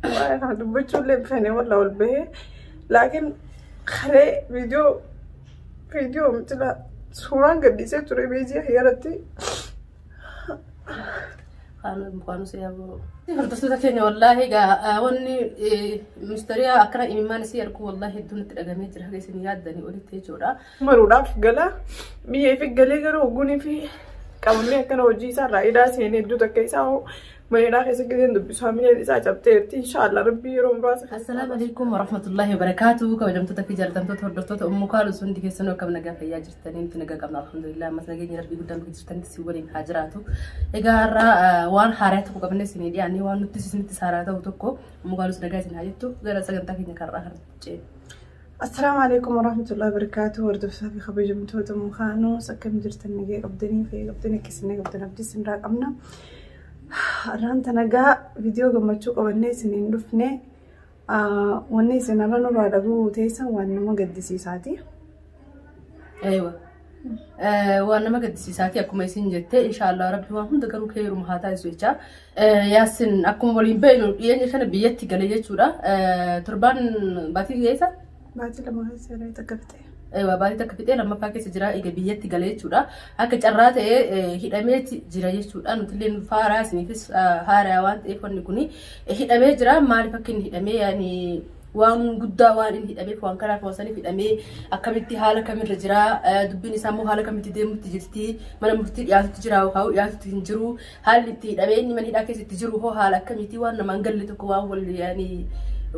Waa'ee kana dubbachuu illee hin feene walla ol bahee. Laakiin kalee viidiyoo miti suuraan gadhiisee ture beejii irratti. Kaanus yaaboo. Hordoftoota keenya, wallaahi egaa wanni mustariyaa akkana imimmaan isii arguu wallaahi hedduun itti dhagamee jira, haga isin yaaddanii olitti jechuudha. Maruudhaaf gala biyya ifi galee garuu ogguunii fi qabamee akkana hojii isaa irraa hidhaa seenee hedduu takka isaa mana hidhaa keessa giseen dubbisu hamileen isaa cabteerti, inshaallah rabbii yeroo muraasa. Assalaamu alaikum warahmatullahi wabarakaatuh. Kabajamtoota fi jaallatamtoota hordoftoota Ummuu Kaalus, hundi keessanuu akkam, nagaa fayyaa jirtanii? Nuti nagaa qabna, alhamdulillah. Ammas nageenya rabbii guddaan bakka jirtanitti si waliin haa jiraatu. Egaa har'a waan haaraa tokko qabannee isinii dhiyaannee, waan nutti isinitti haaraa ta'u tokko. Ummuu Kaalus nagaa isin haa jettu, gara sagantaa keenya karraa kanatti ceena. Assalaamu alaikum warahmatullahi wabarakatuh. Hordoftoota fi kabajamtoota Ummuu Kaalus, akkam jirtan? Nagee qabdanii, fayyaa qabdanii, akkasii qabdan, abdii isinirraa qabna. Har'aan tanagaa viidiyoo gammachuu qabannee isiniin dhufne. Wanni isin har'a nurraa dhaguu teessan waan nama gaddisiisaati. Eewa. Waan nama gaddisiisaati akkuma isin jette, inshaallah rabbi waan hunda garuu keeruma haa taasisu jecha. Yaasin akkuma waliin beeknu dhiyeenya kana biyyatti gale jechuudha. Torbaan baatii keessa. Baatii 2 keessa yeroo takka fixee. Eewa, baatii takka fixee lammaffaa keessa jira egaa biyyatti gale jechuudha. Akka carraa ta'ee hidhameeti jira jechuudha. Nuti illee haaraa, isiniifis haaraa waan ta'eef wanni kuni hidhamee jira. Maaliif akka inni hidhamee, yaani waan guddaa waan inni hidhameef, waan kanaaf waan saniif hidhamee, akkamitti, haala kamirra jira, dubbiin isaa immoo haala kamitti deemutti jirti, mana murtii dhiyaatutti jira yookaan dhiyaatutti hin jiru, haalli itti hidhamee inni mana hidhaa keessa itti jiru hoo haala akkamiiti, waan namaan galle tokko, waan wal yaani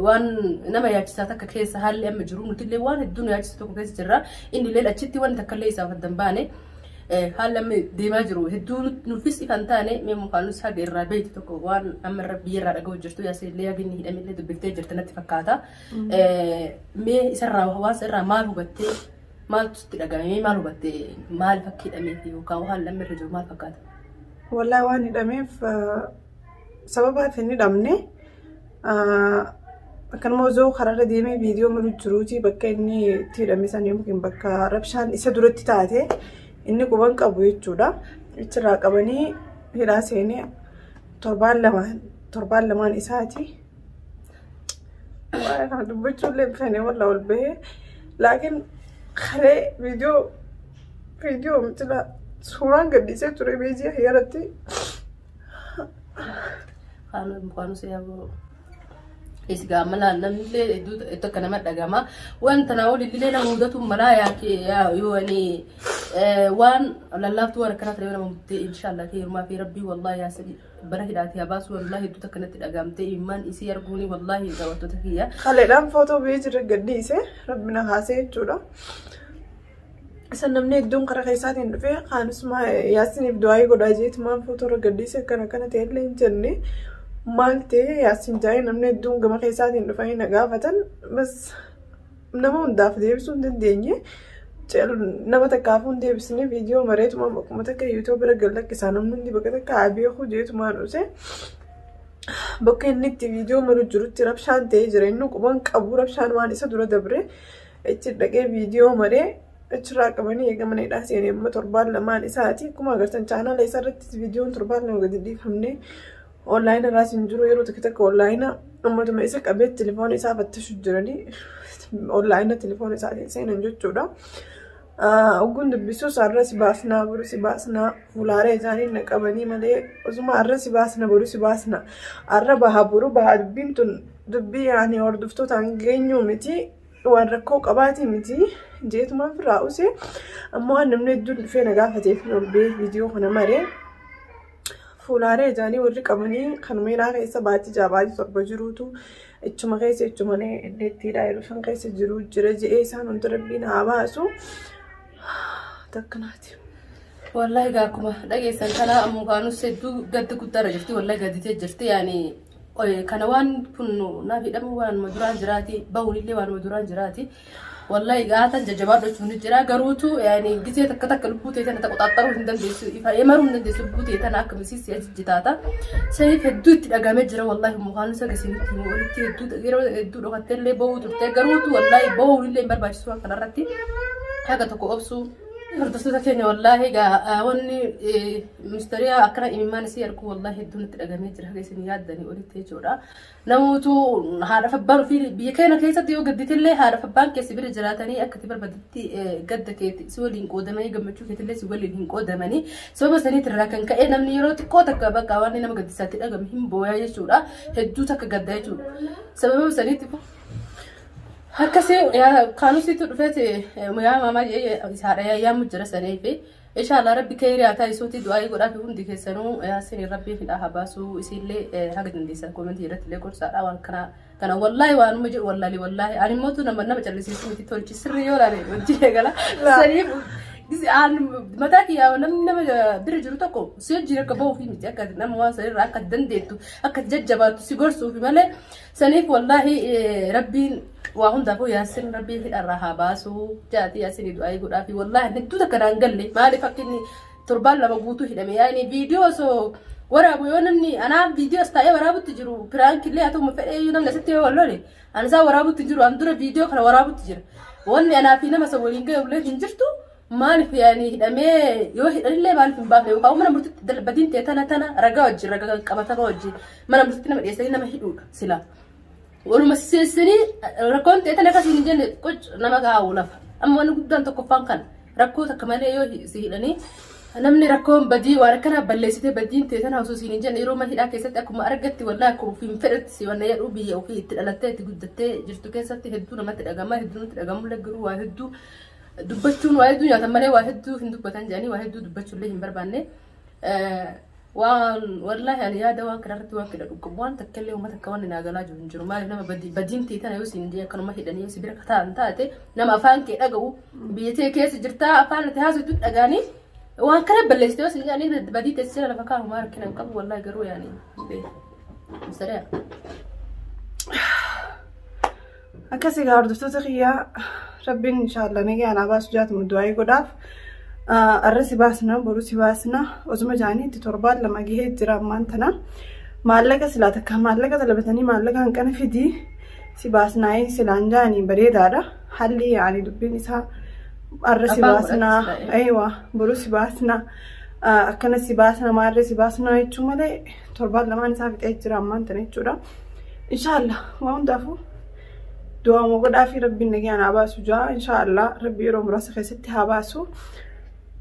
waan nama yaachisaa takka keessa haalli amma jiru. Nuti illee waan hedduu nu yaachisu tokko keessa jirra. Inni illee achitti waan takka illee isaaf adda hin baane. Haalli amma deemaa jiru hedduu nuufis ifa hin taane. Mee mukaanus haga irraa beektu tokko, waan amma irra biyya irraa dhaga'u jirtu, yaasii illee haga inni hidhame illee dubbiftee jirti natti fakkaata. Mee isarraa, hawaasa irraa maal hubattee, maaltu sitti dhaga'ame, maal hubattee, maaliif akka hidhamee fi yookaan haalli amma irra jiru maal fakkaata? Wallaahi waan hidhameef sababaaf hin hidhamne. Akkanuma osoo karaarra deemee viidiyoo malu jiruuti bakka inni itti hidhame san yookiin bakka rabshaan isa duratti taate inni quban qabu jechuudha. Achirraa qabanii hidhaa seenee torbaan 2, torbaan lamaan isaati. Waa'ee kana dubbachuu illee hin feene walla ol bahee. Laakiin kalee viidiyoo miti suuraan gadhiisee ture beejii irratti. Mukaanus yaaboo. Isgaa mala namni illee hedduu akka nama dhagama. Wanta naa waliin illee nama mudatu malaa yaa yoo ani waan lallaaftuu waan akkanaa ta'e nama muddee, inshaallah keerumaa fi rabbii wallahi yaa sadi bara hidhaati haa baasu. Wallahi hedduu takka natti dhagamtee imimmaan isii arguuni, wallahi daawwattoota kiyya. Kaleedhaan footoo beejii irra gadhiise, rabbi na kaasee jechuudha. Isa namni hedduun karaa keessaatiin dhufee kaanusuma Yaasiniif du'aayii godhaa jeetumaan footoo irra gadhiise, akkana akkana ta'e illee hin jenne, maal ta'e Yaasin jaa'ee namni hedduun gama keessaatiin dhufanii na gaafatan. Bas, nama hundaaf deebisuu hin dandeenye. Nama takkaafuu hin deebisne. Viidiyoo mareetumaan bakkuma takka YouTube bira gad lakkisaa, namni hundi bakka takka haa beeku jeetumaan dhuse. Bakka inni itti viidiyoo maru jirutti rabshaan ta'ee jira, inni quban qabu rabshaan waan isa dura dabre. Itti dhaqee viidiyoo maree achirraa qabanii eega mana hidhaa seenee amma torbaan lamaan isaati. Akkuma agartan chaanaala isaa irratti viidiyoon torbaan 2 gadi dhiifamne. Online irraas hin jiru. Yeroo tokko tokko online uummatuma isa qabee telefoona isaa fattashu jiranii online telefoona isaatiin seenan jechuudha. Ogguun dubbisuus har'a si baasnaa, boru si baasnaa, fuulaaree isaanii na qabanii malee osuma har'a si baasna, boru si baasna, har'a baha, boru baha, dubbiin tun dubbii yaani hordoftootaan geenyuu miti, waan rakkoo qabaatii miti jeetuma ofirraa use. Ammoo waan namni hedduun dhufee na gaafateef ol ba'ee viidiyoo kana maree. Fuulaaree ijaanii warri qabanii kanuma hidhaa keessa baatii 6, baatii 7 jiruutu ichuma keessa ichuma inni itti hidhaa yeroo san keessa jiru jira je'ee isaan hunda rabbiin haa baasu. Takkanaati. Wallahi egaa akkuma dhageessan kana mukaanus hedduu gadda guddaarra jirti, wallahi gadditee jirti. Yaani kana waan kun naaf hidhamu waanuma duraan jiraati, bahuun illee waanuma duraan jiraati. Wallahi gaatan jajjabaadhu jechuun jira, garuutu yaani gisee takka takka lubbuu ta'e tana qoxaaxaruu hin dandeessu, ifa maruu hin dandeessu, lubbuu ta'e tana akka misiisi ajijjitaata. Saniif hedduu itti dhagamee jira. Wallahi mukaanus agarsiisutti himu olitti hedduu yeroo hedduu dhokattee illee bahuu turte, garuutu wallahi bahuun illee hin barbaachisu waan kanarratti haga tokko obsuu. Hordoftoota keenya, wallaahi egaa wanni mustariyaa akkana imimmaan isii arguu wallaahi hedduun itti dhagamee jira, haga isin yaaddanii olitti jechuudha. Namootu haadha abbaan ofii biyya keenya keessatti yoo gadditillee haadha abbaan keessi bira jiraatanii akka itti barbaadetti gadda keetti si waliin qoodamanii, gammachuu keetillee si waliin hin qoodamanii. Sababa saniitirraa kan ka'e namni yeroo xiqqoo takka bakka waan nama gaddisaatti dhagame hin booyaa jechuudha. Hedduu takka gadda jechuudha. Sababa saniitti akkasii kaanusiitu dhufeeti yaa maamaa haadha yaamu jira saniifi inshallah rabbi keeyrii haa taasisuuti du'aayii godhaa fi hundi keessanuu Yaasin rabbii hidhaa haa baasuu. Isiillee haga dandeessan koomentii irratti illee gorsaadha. Waan kana kana wallaahi waanuma jedhu wallaahi wallaahi ani immoo nama callisiisu miti, tolchi sirrii yoo laale hojii eegala. Saniif mataa kiyyaa namni nama bira jiru tokko si wajjin akka bahuufi miti, akka nama waan sanirraa akka dandeettu akka jajjabaattu si gorsuufi malee. Saniif wallaahi rabbiin waa hundaafuu Yaasin rabbiin hidharraa haa baasuu jaati Yaasin du'aayii godhaa fi wallaahi hedduu takka naan galle maaliif akka inni torbaan 2 guutuu hidhame. Yaani viidiyoo osoo waraabu yoo namni anaaf viidiyoo as taa'ee waraabutti jiru, piraankillee haa ta'u fedhee, namni asitti yoo wal lole ani isaa waraabutti jiru, an dura viidiyoo kana waraabutti jira, wanni anaa fi nama isa waliin ga'e illee hin jirtu. Maaliif yaani hidhamee? Yoo hidhanillee maaliif hin baafne? Yookaan mana murtiitti badiin ta'e tana tana ragaa wajjin, ragaa qabatama wajjin mana murtiitti nama dhiyeessanii nama hidhuudha sila. Waluma seessanii rakkoon ta'e tana akkasiin hin jenne quc nama kaa'u lafa. Amma wanni guddaan tokkoffaan kana rakkoo takka malee yoo si hidhanii namni rakkoon badii waan akkana balleessitee badiin ta'e tana osoo siin hin jenne yeroo mana hidhaa keessatti akkuma argatti wallaahi akkuma ofiin fedhatti si wanna jedhu biyya ofii itti dhalattee itti guddattee jirtu keessatti hedduu namatti dhagama, hedduu namatti dhagamullee garuu waa hedduu dubbachuun waa hedduu nyaatan malee waa hedduu hin dubbatan jedhanii waa hedduu dubbachuullee hin barbaanne. Waan wallaahi ani yaada waan kanarratti waan fedha dhukkub waan takka illee uummata akka waan naagalaa jiru hin jiru. Maaliif nama badiin ta'e tana yoo siin jee akkanuma hidhanii yoo si bira taa'an taate nama afaan kee dhaga'u biyya tee keessa jirtaa afaan ati haasoftu dhagaanii waan kana balleessite yoo siin jedhanii badii teessisa lafa kaa'u maa rakkina hin qabu wallaahi garuu yaani sari'a. Akkasii egaa hordoftoota kiyyaa, rabbiin inshaallah nagaan haa baasu jaatuma du'aayii godhaaf. Arra si baasna, boru si baasna osuma jaanii itti torbaan 2 gahee jira ammaan tana. Maallaqa silaa takka maallaqa talabatanii maallaqa hanqana fidii si baasnaayee silaan jaanii bareedaadha. Haalli yaani dubbiin isaa arra si baasna, aywa boru si baasna, akkana si baasna, maarree si baasna jechuu malee torbaan lamaan isaa fixee jira ammaan tana jechuudha. Inshaallah waan hundaafuu du'aama godhaa fi rabbiin nagaan haa baasu jaa, inshaallah rabbi yeroo muraasa keessatti haa baasu.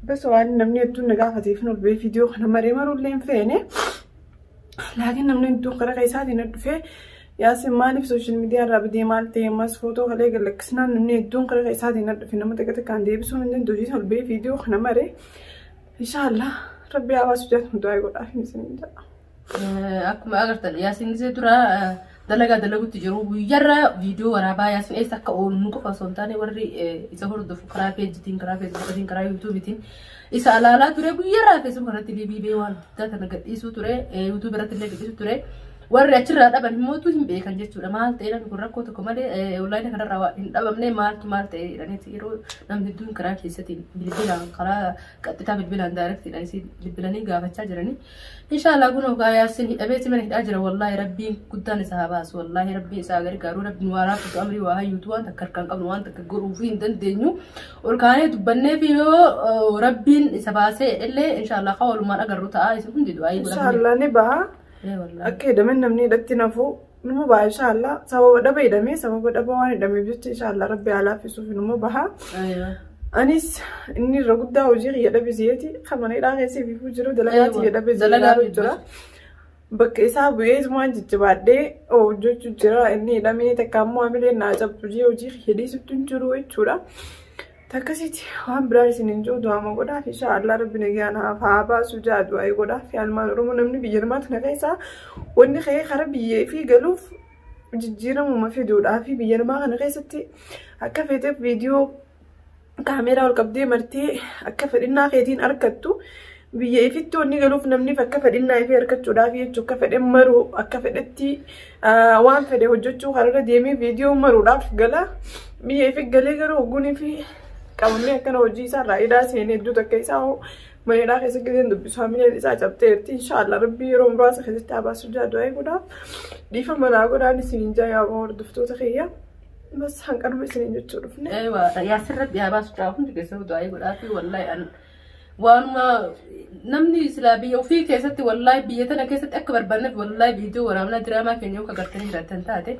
Bas waan namni hedduun na gaafateef ol ba'ee viidiyoo kana maree maruullee hin feene. Laakiin namni hedduun karaa isaatiin dhufee Yaasin maaliif social media irraa badee, maal ta'e, ammas footoo kalee galakkisnaan namni hedduun karaa isaatiin dhufe nama takka takkaan deebisuu hin danda'u ol ba'ee viidiyoo kana maree. Inshaallah rabbi haa baasu jaatuma du'aa godhaa fi isiniin jedha. Akkuma agartan Yaasin gisee dura dalagaa dalagutti jiru guyyarra viidiyoo waraabaa. Yaasin eessa akka oolu nu qofa osoo hin taane warri isa hordofu karaa peejitiin, karaa feesbuukiitiin, karaa yuutuubiitiin isa alaalaa ture. Guyyarraa feesbuuk irratti liivii waan adda kana gadhiisuu ture, yuutuub irratti illee gadhiisuu ture. Warri achirraa dhaban immootu hin beekan jechuudha. Maal ta'e namni kun rakkoo tokko malee onlaayinii kanarraa hin dhabamne, maaltu maal ta'e jedhaniiti yeroo namni hedduun karaa keessatiin bilbilaan, karaa qaxxitaa bilbilaan daayirektiidhaan isii bilbilanii gaafachaa jiranii. Inshaallah kun ogaa Yaasin hidhameeti mana hidhaa jira. Wallaahi rabbiin guddaan isa haa baasu. Wallaahi rabbiin isaa gargaaru. Rabbiin waa raafatu amrii waa hayyuutu waan takka harkaan qabnu waan takka godhuufii hin dandeenyu. Ol kaanee dubbannee fi yoo rabbiin isa baasee illee inshaallah kan walumaan agarru ta'a, isin hundi du'aa. Inshaallah ni baha. Akka hidhameen namni hidhatti nafu numa baha inshaallah. Sababa dhaba hidhamee, sababa dhaba waan hidhameef jecha inshaallah rabbi haa laaffisuuf numa baha. Anis inni irra guddaa hojii kiyya dhabisiyeeti kan mana hidhaa keessa fiifuu jiru dalagaa kiyya dhabe jira. Bakka isaa bu'ee waan jajjabaadhee hojjechuu jira, inni hidhamee takka ammoo hamilee naa cabsu hojii kiyya dhiisutti hin jiru jechuudha. Takkasitti waan biraa isin hin jiru, du'aama godhaaf, inshaallah rabbi nagaan haa baasu jaa du'aa godhaaf. Yaalmaan Oromoo namni biyya namaatti na keessaa wanni ka'ee karaa biyyee fi galuuf jijjiiramuma fiduudhaa fi biyya namaa kana keessatti akka feeteef viidiyoo kaameeraa ol qabdee martee akka fedhinnaa keetiin argattu biyya ifitti wanni galuuf namni akka fedhinnaa ifee argachuudhaaf jechuun akka fedhe maruu, akka fedhetti waan fedhe hojjechuu kararra deemee viidiyoo maruudhaaf gala. Biyya ifi galee garuu ogguunii fi qabamee akkana hojii isaa irraa hidhaa seenee hedduu takka isaa mana hidhaa keessa giseen dubbisu hamileen isaa cabteerti. Inshaallah rabbii yeroo muraasa keessatti haa baasu jaa du'aa godhaaf, dhiifa manaa godhaan isiniin jaa yaa hordoftoota kiyya. Bas hanqanuma isiniin jechuu dhufne. Eewa Yaasin rabbi haa baasu caa hundi keessatti du'aa godhaa fi wallahi an waanuma namni silaa biyya ofii keessatti wallahi biyya tana keessatti akka barbaanneef wallahi viidiyoo waraabnaa diraamaa keenya yoo agartanii jiraattan taate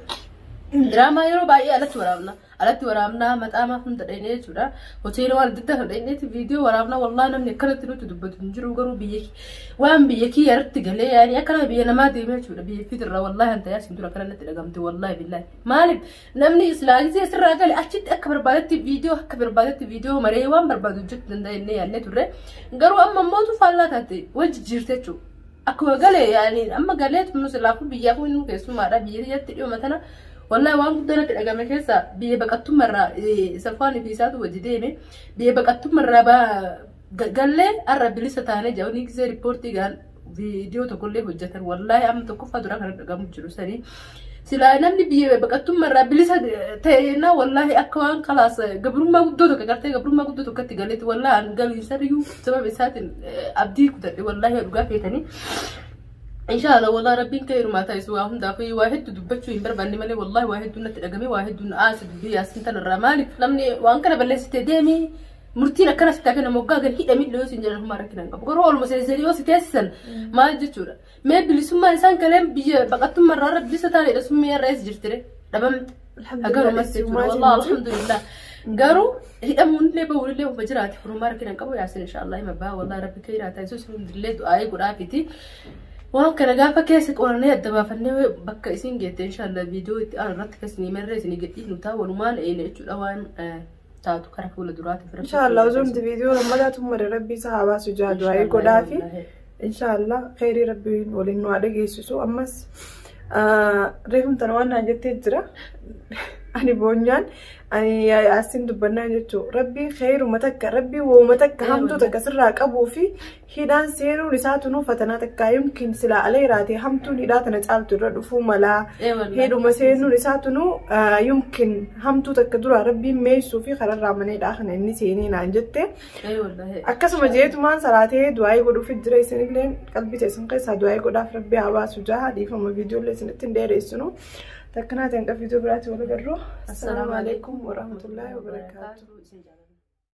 diraamaa yeroo baay'ee alatti waraabna alatti waraabnaa maxaamaa hunda dhaqnee jechuudha hoteela waan adda addaa dhaqneeti viidiyoo waraabnaa wallahi namni akkanatti nutti dubbatu hin jiru garuu biyya waan biyya kiyya irratti galee yaani akkana biyya namaa deemee jechuudha biyya fitirra wallahi hanta yaasin dura akkana natti dhagamte wallahi billahi maaliif namni islaagizee asirraa gale achitti akka barbaadetti viidiyoo akka barbaadetti viidiyoo maree waan barbaadu hojjechuu danda'a jennee yaadnee turre garuu amma immoo faallaa taate wal jijjiirte jechuudha. Akkuma galee yaani amma galee tunu silaafuu biyyaafuu inni keessummaadha biyya biyyatti dhiyoo tana wallahi waan guddaa natti dhagame keessa biyya baqattummaarraa Safwaanii fi isaatu wajji deeme biyya baqattummaarraa gallee har'a bilisa taanee jedhanii gisee riippoortii gaan viidiyoo tokkollee hojjetan wallahi amma tokkoffaa dura kan dhagamu jiru sanii. Silaa namni biyya baqattummaarraa bilisa ta'eenna wallahi akka waan kalaas gabrummaa guddoo tokko gartee gabrummaa guddoo tokkotti galeetti wallahi an galiin sababa isaatiin abdii kutadhe wallahi dhugaa feetanii. Inshallah wallahi rabbiin kee hirumaa taasisu waa hundaaf waa hedduu dubbachuu hin barbaanne malee wallahi waa hedduu natti dhagame waa hedduu na aase dubbii yaasin tanarraa maaliif namni waan kana balleessite deemi murtiin akkana sitti akka nama waggaa gan hidhamii yoo sin jedhan humaa rakkina hin qabu garuu oluma seensanii yoo si teessisan maal jechuudha mee bilisummaan isaan kaleen biyya baqattummaa irraa bilisa taanedha summii irra eessa jirtire dhabamte agarumas jechuudha wallahi alhamdulillah garuu hidhamuunillee bahuunillee ufa jiraate humaa rakkina hin qabu yaasin inshallah hima baa wallahi rabbi kee jiraata yesuus hundillee du'aayii godhaafiti. Waan kana gaafa keessa qorannee adda baafannee bakka isin geette inshallah viidiyoo itti aanu irratti kan isinii isinii gadhiifnu ta'a walumaan eena jechuudha waan taatu karaa fuula duraatiif. Inshallah osoo nuti viidiyoo lammataatu mara rabbii isaa haa baasu jaa du'aayii godhaafi inshallah kheyrii rabbiin waliin nu haa dhageessisu ammas reefumtan waan naan jettee jira ani boonyaan ani yaasin dubbannaa jechuu rabbii kheyruma takka rabbii wooma takka hamtuu takka sirraa qabuu fi hidhaan seenuun isaatu nuuf fatanaa takka yumkin silaa aleeraatee hamtuun hidhaa tana caaltu irra dhufuu malaa hidhuma seenuun isaatu nu yumkin hamtuu takka dura rabbiin meessuu fi kararraa mana hidhaa kana inni seenee naan jette akkasuma jeetumaan salaatee du'aayii godhuuf jira isinillee qalbii teessan keessaa du'aayii godhaaf rabbii haa baasu jaha dhiifama viidiyoolee isinitti hin dheereessinu. Takkanaa ta'an viidiyoo biraatti wal agarru. Assalaamu alaikum warahmatullaahi wabarakaatuh.